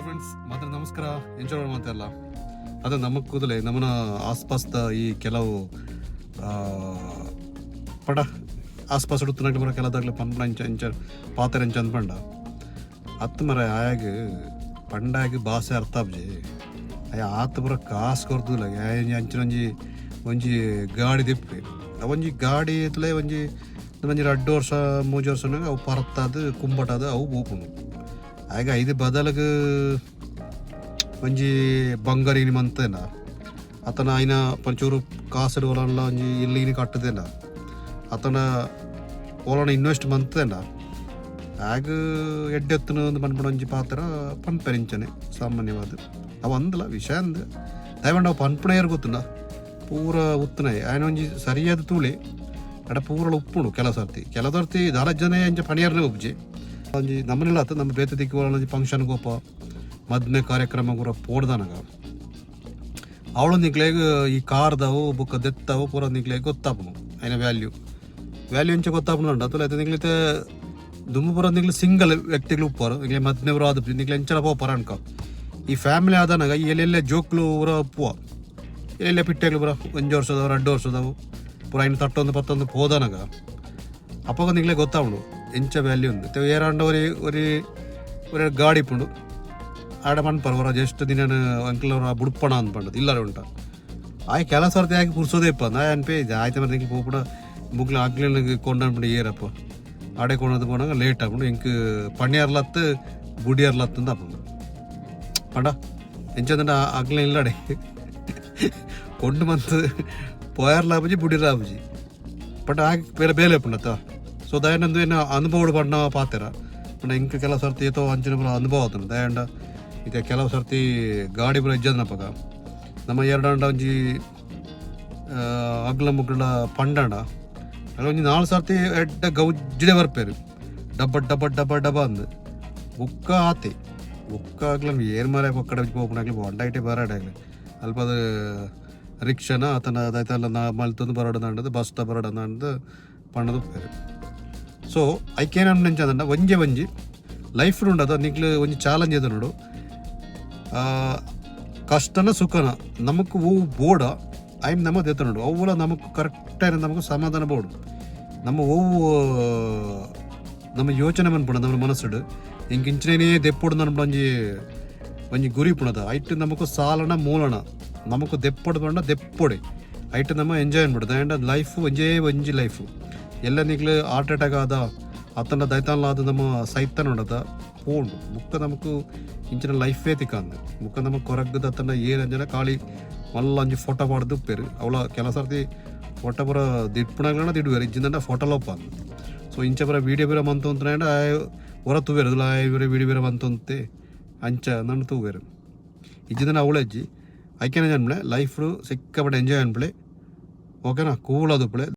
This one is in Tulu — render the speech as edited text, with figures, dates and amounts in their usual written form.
ಹಲೋ ಫ್ರೆಂಡ್ಸ್, ಮಾತ್ರ ನಮಸ್ಕಾರ. ಎಂಜಾಯ್ ಮಾಡ್ತಾರಲ್ಲ, ಅದು ನಮ್ಮ ಕೂದಲೇ ನಮ್ಮನ ಆಸ್ಪಾಸ್ದ ಈ ಕೆಲವು ಪಡ ಆಸ್ಪಾಸ್ ಉಡುತ್ತನಾಗ್ಲಿ ಬರೋ ಕೆಲದಾಗ್ಲಿ ಪಂಪನ ಇಂಚ ಇಂಚ ಪಾತ್ರ ಇಂಚ ಅಂದ್ಪಂಡ ಅತ್ತು ಮರ ಆಯಾಗ ಪಂಡಾಗ ಭಾಷೆ ಅರ್ಥ ಆಬ್ಜಿ. ಅಯ್ಯ, ಆತ ಬರ ಕಾಸು ಕೊರ್ದುಲ್ಲ. ಅಂಚಿನ ಒಂಜಿ ಒಂಜಿ ಗಾಡಿ ದಿಪ್ಪಿ, ಒಂಜಿ ಗಾಡಿ ಇತ್ತಲೇ ಒಂಜಿ ಒಂಜಿ 2 ವರ್ಷ 3 ವರ್ಷ ಅವು ಪರತ್ತಾದ ಕುಂಬಟಾದ ಅವು ಪೋಪುಂಡು. ಆಗ ಐದು ಬದಲಿಗೆ ಒಂಜಿ ಬಂಗಾರ ಮಂತೇನ ಅತನ ಐನ ಪಂಚೂರು ಕಾಸು ಓಲನ್ಲ ಒಂಜಿ ಇಲ್ಲಿನ ಕಟ್ಟದೇನ ಅತನ ಓಲನ ಇನ್ವೆಸ್ಟ್ ಮಂತೇನ ಆಗ ಎಡ್ಡೆತ್ತನ ಒಂದು ಪನ್ಪುಣ ಒಂಜಿ ಪಾತ್ರ ಪನ್ಪೆರ್ ಇಂಚನೆ ಸಾಮಾನ್ಯವಾದ. ಅವು ಅಂದಲ ವಿಷಯ ಅಂದ್ ದಯವಂಡ ಅವು ಪನ್ಪುಣ ಗೊತ್ತುಂಡ ಪೂರ ಉತ್ತನ ಆಯ್ನ ಒಂಜಿ ಸರಿಯಾದ ತೂಳಿ ಅಡ ಪೂರ ಉಪ್ಪುಂಡು. ಕೆಲವು ಸರ್ತಿ ಕೆಲವು ಸರ್ತಿ ದಾಲ ಜನ ಇಂಚ ಪಣಿಯರ್ನೇ ಉಪ್ಜಿ. ಒಂಜಿ ನಮ್ಮನೆಲ್ಲ ಆತ ನಮ್ಮ ಬೇತೆ ದಿಕ್ಕು ಒಂಜಿ ಫಂಕ್ಷನ್ ಗೋಪ ಮದ್ಮೆ ಕಾರ್ಯಕ್ರಮ ಪೂರ ಪೋಡ್ದನಗ ಅವಳು ನಿಕ್ಲೆಗ್ ಈ ಕಾರ್ದವು ಬೊಕ್ಕ ದೆತ್ತವು ಪೂರ ನಿಕ್ಲೆಗ್ ಗೊತ್ತಾಪುನು. ಐನ ವ್ಯಾಲ್ಯೂ ವ್ಯಾಲ್ಯೂ ಇಂಚ ಗೊತ್ತಾಪುನು ಅತ್ತಲ್ಲ. ಐತೆ ನಿಕ್ಲಿತೆ ದುಂಬು ಪೂರ ನಿಕ್ಲು ಸಿಂಗಲ್ ವ್ಯಕ್ತಿಗಳು ಉಪ್ಪಾರು, ನಿಕ್ಲೆ ಮದ್ಮೆ ಪೂರ ಆದ ನಿಕ್ಲೆ ಎಂಚಲ ಪೋಪಾರ ಅನ್ಕ. ಈ ಫ್ಯಾಮಿಲಿ ಆದನಾಗ ಈ ಎಲ್ಲೆಲ್ಲ ಜೋಕ್ಲು ಪೂರ ಉಪ್ಪುವ, ಎಲ್ಲೆಲ್ಲ ಪಿಟ್ಟೆಗಳು ಪೂರ 1 ವರ್ಷದವು 2 ವರ್ಷದವು ಪೂರ ಐನು ತಟ್ಟೊಂದು ಪತ್ತೊಂದು ಪೋದನಗ ಅಪ್ಪಗ ನಿಕ್ಲೆ ಗೊತ್ತಾವುಂಡು ಎಂಚ ವ್ಯಾಲ್ಯೂ ఉంది. ಏರಾಂಡ ಒರಿ ಒರಿ ಒರಿ ಗಾಡಿ ಇಪ್ಪುಂಡು, ಆಡ ಪನ್ಪರ್ ಹೊರ ಜಸ್ಟ್ ದಿನ ಅಂಕಲ್ ಅವರ ಬುಡ್ಪಣ ಅಂದ್ಪಂಡದು ಇಲ್ಲರ ಉಂಟ. ಆಯ್ ಕೆಲವು ಸರ್ತಿ ಆಗಿ ಪುರ್ಸೋದೇ ಇಪ್ಪ ನಾ ಅನ್ಪೇ ಆಯ್ತು ಮರ ನಿಂಗೆ ಪೋಪುಡ ಮುಗ್ಲ ಆಗ್ಲಿಲ್ಲ ಕೊಂಡನ್ಪುಂಡು ಏರಪ್ಪ ಆಡೆ ಕೊಂಡದ್ದು ಪೋನಾಗ ಲೇಟ್ ಆಪುಂಡು. ಇಂಕ್ ಪಣಿಯರ್ಲತ್ತು ಬುಡಿಯರ್ಲತ್ತು ಅಂತ ಆಪುಂಡು. ಪಂಡ ಎಂಚಂದಂಡ ಅಗ್ಲ ಇಲ್ಲಡೆ ಕೊಂಡು ಮಂತ್ ಪೋಯರ್ಲಾಪುಜಿ ಬುಡಿರಾಪುಜಿ. ಬಟ್ ಆಗ ಬೇರೆ ಬೇಲೆ ಇಪ್ಪುಂಡತ್ತ. ಸೊ ದಯನಂದು ಏನು ಅನುಭವ ಪಣ್ಣ ಪಾತೆರ ಪಂಡ ಇಂಕ್ ಕೆಲವು ಸರ್ತಿ ಏತೋ ಅಂಚಿನ ಪೂರ ಅನುಭವ ಆತುಂಡು. ದಯಂಡ ಇತ್ತೆ ಕೆಲವು ಸರ್ತಿ ಗಾಡಿ ಪೂರ ಇಜ್ಜಂದನಪಗ ನಮ್ಮ ಎರಡಂಡ ಒಂಜಿ ಅಗ್ಲ ಮುಗ್ಲ ಪಂಡಂಡ ಅಲ್ಲ ಒಂಜಿ ನಾಲ್ ಸರ್ತಿ ಎಡ್ಡ ಗೌಜಿಡೆ ಬರ್ಪೇರು, ಡಬ್ಬ ಡಬ್ಬ ಡಬ್ಬ ಡಬ್ಬ ಅಂದು. ಬುಕ್ಕ ಆತೆ ಬುಕ್ಕ ಆಗ್ಲ ಏರ್ ಮಾರೆ ಪಕ್ಕಡ ಪೋಪುನಾಗ್ಲಿ ಒಂಡೈಟೆ ಬರಾಡಾಗ್ಲಿ ಅಲ್ಪ ಅದು ರಿಕ್ಷಾನ ಆತನ ಅದಾಯ್ತಲ್ಲ ನಾ ಮಲ್ತೊಂದು ಬರೋಡ ಬಸ್ ಬರೋಡ ಅಂದ್ ಪಣ್ಣದು ಉಪ್ಪೇರು. ಸೊ ಐಕೇನಂಚಂದಂಡ ಒಂಜೆ ಒಂಜಿ ಲೈಫ್ ಉಂಡದ ನಿಕ್ಲು ಒಂಜಿ ಚಾಲೆಂಜ್ ಇದೆ ನೋಡು. ಕಷ್ಟನ ಸುಖನ ನಮಕ್ ಓ ಬೋಡ ಐಮ್ ನಮ್ಮ ದೇತ ನೋಡು. ಅವುಲ ನಮಕ್ ಕರೆಕ್ಟ್ ನಮಕ್ ಸಮಾಧಾನ ಬೋಡು. ನಮ್ಮ ಓವು ನಮ್ಮ ಯೋಚನೆ ಮನ್ಪುಣ ನಮ್ಮ ಮನಸ್ಸುಡು ಇಂಕ್ ಇಂಚನೇ ದೆಪ್ಪೊಡು ನನ್ಪುಣ ಒಂಜಿ ಒಂಜಿ ಗುರಿ ಪುಣದ ಐಟ್ ನಮಕ್ ಸಾಲನ ಮೂಲನ ನಮಕ್ ದೆಪ್ಪೊಡು ಪಂಡ ದೆಪ್ಪೊಡೆ ಐಟ್ ನಮ್ಮ ಎಂಜಾಯ್ ಅನ್ಬಿಡು. ಆ್ಯಂಡ್ ಲೈಫ್ ಒಂಜೇ ಒಂಜಿ ಲೈಫು. ಎಲ್ಲ ನಿಕ್ಲು ಹಾರ್ಟ್ ಅಟ್ಯಾಕ್ ಆದ ಅತ್ತಂಡ ದೈತಾನ್ಲ ಅದು ನಮ್ಮ ಸೈತನ ಉಂಡದ ಪೋಂಡು ಬುಕ್ಕ ನಮಕ್ ಇಂಚಿನ ಲೈಫೇ ತಿಕ್ಕಂದು. ಬುಕ್ಕ ನಮಕ್ ಕೊರಗ್ಗದ ಅತ್ತಂಡ ಏರ್ ಖಾಲಿ ಮಲ್ಲ ಒಂಜಿ ಫೋಟೋ ಪಾಡ್ದು ಉಪ್ಪೇರು. ಅವಳ ಕೆಲವು ಸರ್ತಿ ಫೋಟೋ ಪೂರ ದಿಟ್ಪುಣಗ್ಲನ ದಿಡುವೆರ್ ಇಜ್ಜಿಂದಂಡ ಫೋಟೋ ಲೋಪ. ಸೊ ಇಂಚ ಪೂರ ವೀಡಿಯೋ ಪೂರ ಮಂತು ಅಂತಾಂಡ ಹೊರ ತೂವೆರ್ ಇವರೇ ವೀಡಿಯೋ ಪೂರ ಮಂತೊಂತೆ ಅಂಚ ನನ್ను ತೂವೆರ್. ಇಜ್ಜಿಂದನ ಅವಳೆಜ್ಜಿ. ಐಕೆನ ಜನ್ಮಳೆ ಲೈಫ್ ಸಿಕ್ಕಾಪಟ್ಟೆ ಎಂಜಾಯ್ ಅನ್ಪಳೆ, ಓಕೆನಾ? ಕೂಲ್ ಅದು.